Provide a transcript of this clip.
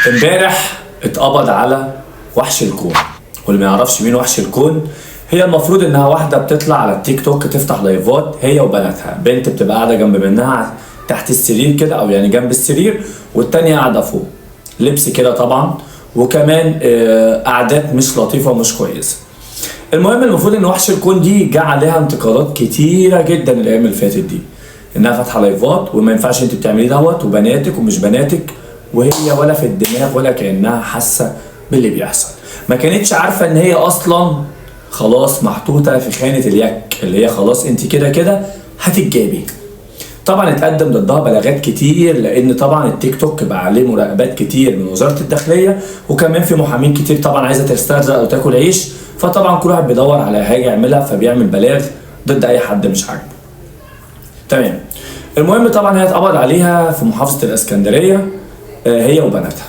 امبارح اتقبض على وحش الكون، واللي ما يعرفش مين وحش الكون، هي المفروض انها واحدة بتطلع على التيك توك تفتح لايفات هي وبناتها. بنت بتبقى قاعدة جنب منها تحت السرير كده، او يعني جنب السرير، والتانية قاعدة فوق، لبس كده طبعا، وكمان قعدات مش لطيفة ومش كويسة. المهم المفروض ان وحش الكون دي جه عليها انتقادات كتيرة جدا الايام اللي فاتت دي، انها فاتحة لايفات وما ينفعش انت بتعملي دوت، وبناتك ومش بناتك، وهي ولا في الدماغ ولا كانها حاسه باللي بيحصل. ما كانتش عارفه ان هي اصلا خلاص محطوطة في خانه اليك، اللي هي خلاص انت كده كده هتتجابي. طبعا اتقدم ضدها بلاغات كتير، لان طبعا التيك توك بقى عليه مراقبات كتير من وزارة الداخليه، وكمان في محامين كتير طبعا عايزه تسترزق او تاكل عيش، فطبعا كل واحد بيدور على حاجة يعملها، فبيعمل بلاغ ضد اي حد مش عاجبه. تمام. المهم طبعا هي اتقبض عليها في محافظة الاسكندريه، هي وبناتها.